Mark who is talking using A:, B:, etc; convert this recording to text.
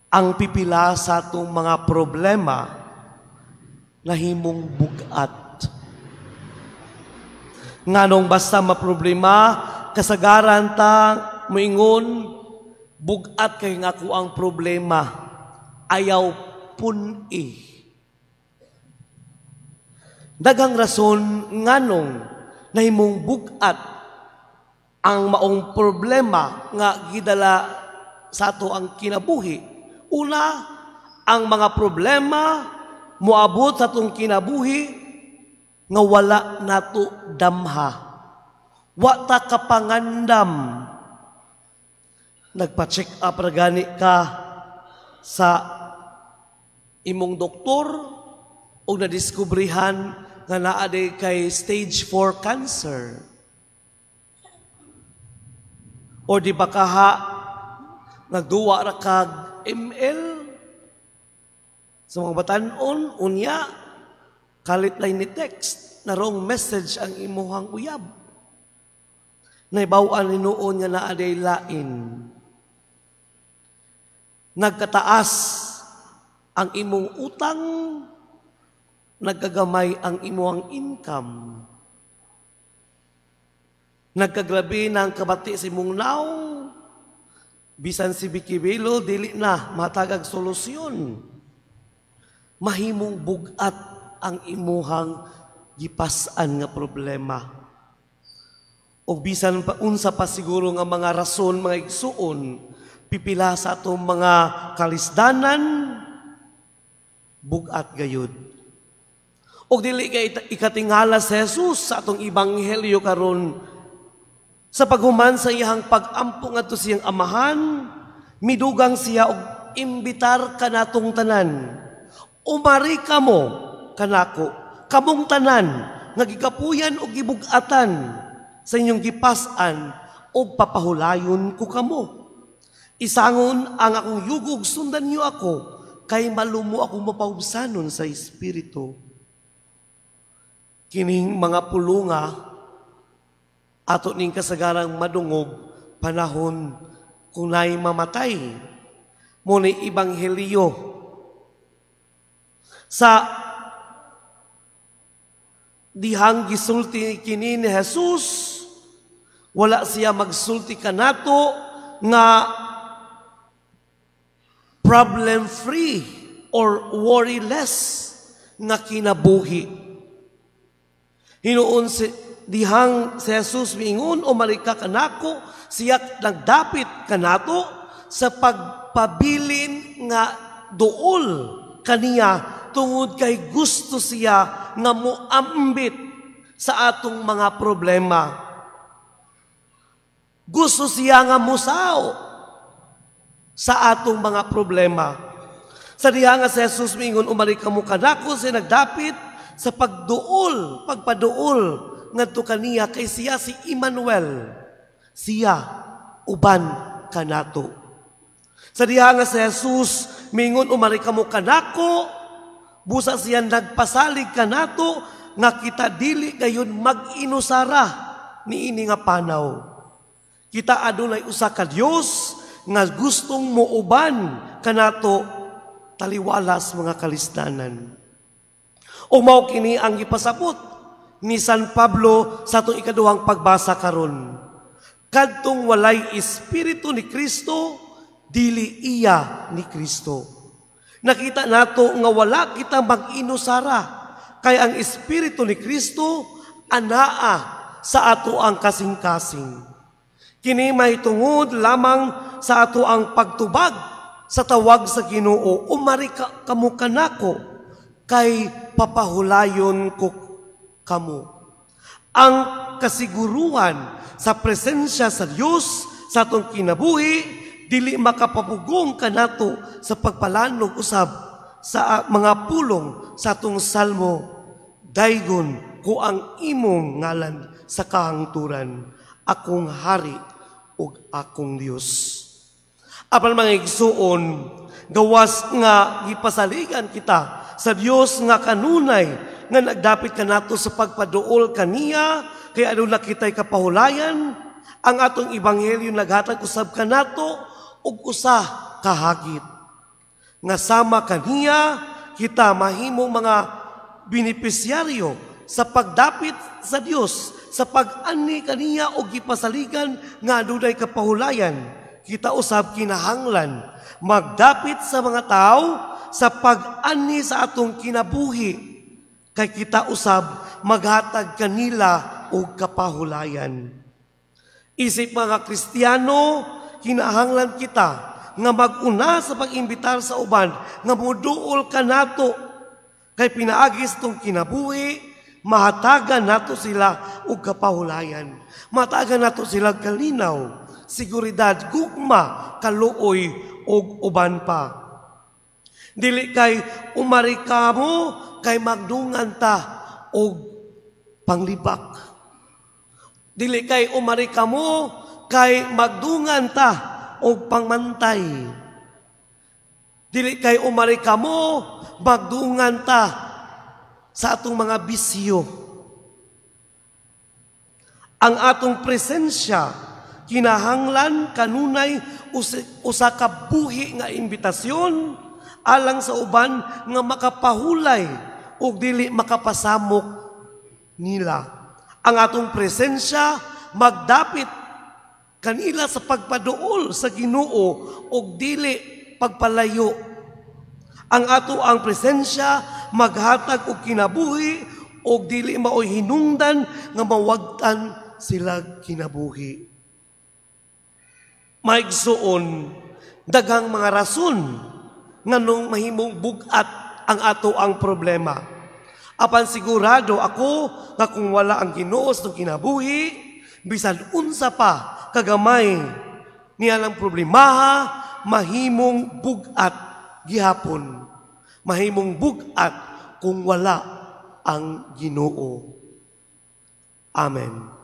A: Ang pipila sa atong mga problema nahimong bugat. Nganong basta maproblema, kasagaran ta moingon, "Bugat kay nga ako ang problema, ayaw pun-i." Daghang rason nganong nahimong bugat ang maong problema nga gidala sa ato ang kinabuhi. Una, ang mga problema moabot sa atong kinabuhi nga wala nato damha. Wa ta kapangandam. Nagpa-check up ra gani ka sa imong doktor o nadiskubrihan nga naa diay kay stage 4 cancer. O di ba kaha nagduwa ra kag ML sa mga batanon, unya kalit lang ni text na wrong message ang imuhang uyab. Nahibaw-an hinuon nga naa diay lain. Nagkataas ang imong utang, nagkagamay ang imong income. Nagkagrabe na ang kabati sa imong nawong, bisan si Vicky Belo, dili na matagag solusyon. Mahimong bugat ang imuhang gipas-an nga problema. O bisan pa unsa pa siguro nga mga rason, mga igsuon, pipila sa atong mga kalisdanan, bugat gayud. Og dili kay ikatingala sa Jesus sa atong ebanghelyo karon, sa paghuman sa iyang pag-ampo ngadto siyang Amahan, midugang siya og imbitar kanatong tanan. "Umari kamo kanako, kamong tanan nga gikapuyan og gibug-atan sa inyong gipas-an, og papahulayon ko kamo. Isangon ang akong yugo, sundan niyo ako, kay malumo akong mapahubsanon sa espiritu." Kining mga pulunga ato ning kasagarang madungog panahon kung naay mamatay. Mao ni ebanghelyo. Sa dihang gisulti kini ni Jesus, wala siya magsulti kanato nga problem free or worry less nga kinabuhi. Hinuon si dihang si Jesus miingon, "Umari ka kanako," siya nagdapit kanato sa pagpabilin nga duol kaniya tungod kay gusto siya nga muambit sa atong mga problema. Gusto siya nga musaw sa atong mga problema. Sa diha nga si Jesus miingon, "Umari kamo kanako," siya nagdapit sa pagduol, pagpaduol ngadto kaniya kay siya si Emmanuel. Siya uban kanato. Sa diha nga si Jesus mingon, "Umari kamo kanako," busa siya nagpasalig kanato nga kita dili gayon mag-inusara niini nga panaw. Kita adunay usa ka Dios nga gustong muuban kanato taliwalas mga kalisdanan. O mao kini ang gipasabot ni San Pablo sa atong ikaduhang pagbasa karon. Kadtong walay espiritu ni Kristo, dili iya ni Kristo. Nakita nato nga wala kita mag-inusara kay ang espiritu ni Kristo anaa sa ato ang kasing-kasing. Kini mahitungod lamang sa ato ang pagtubag sa tawag sa Ginoo, "Umari ka, kamo kanako, kay papahulayon ko kamo." Ang kasiguruhan sa presensya sa Dios sa atong kinabuhi dili makapapugong kanato sa pagpalanog usab sa mga pulong sa atong salmo, "Daygon ko ang imong ngalan sa kahangturan, akong hari ug akong Dios." Apan mga igsuon, gawas nga gipasaligan kita sa Dios nga kanunay nga nagdapit kanato sa pagpaduol kaniya kay aduna kita'y kapahulayan, ang atong ebanghelyo naghatag usab kanato og usa ka hagit. Nga sama kaniya kita mahimong mga benepisyaryo sa pagdapit sa Dios, sa pag-ani kaniya og gipasaligan nga adunay kapahulayan. Kita usab kinahanglan magdapit sa mga tao sa pag-ani sa atong kinabuhi, kay kita usab maghatag kanila og kapahulayan. Isip mga Kristiyano, kinahanglan kita nga mag-una sa pag-imbitar sa uban nga moduol kanato, kay pinaagi sa atong kinabuhi mahatagan nato sila og kapahulayan. Mahatagan nato sila kalinaw, seguridad, gugma, kaluoy og uban pa. Dili kay umari kamo kay magdungan ta og panglibak. Dili kay umari kamo kay magdungan ta og pangmantay. Dili kay umari kamo magdungan ta sa atong mga bisyo. Ang atong presensya kinahanglan kanunay usa ka buhi nga imbitasyon alang sa uban nga makapahulay ug dili makapasamok nila. Ang atong presensya magdapit kanila sa pagpaduol sa Ginoo ug dili pagpalayo. Ang ato ang presensya maghatag og kinabuhi ug dili maoy hinungdan nga mawagtan sila kinabuhi. Maigsuon, daghang mga rason nganong mahimong bug-at ang ato ang problema. Apan sigurado ako nga kung wala ang Ginoo sa kinabuhi, bisan unsa pa kagamay niya lang problemaha, mahimong bug-at gihapon. Mahimong bug-at kung wala ang Ginoo. Amen.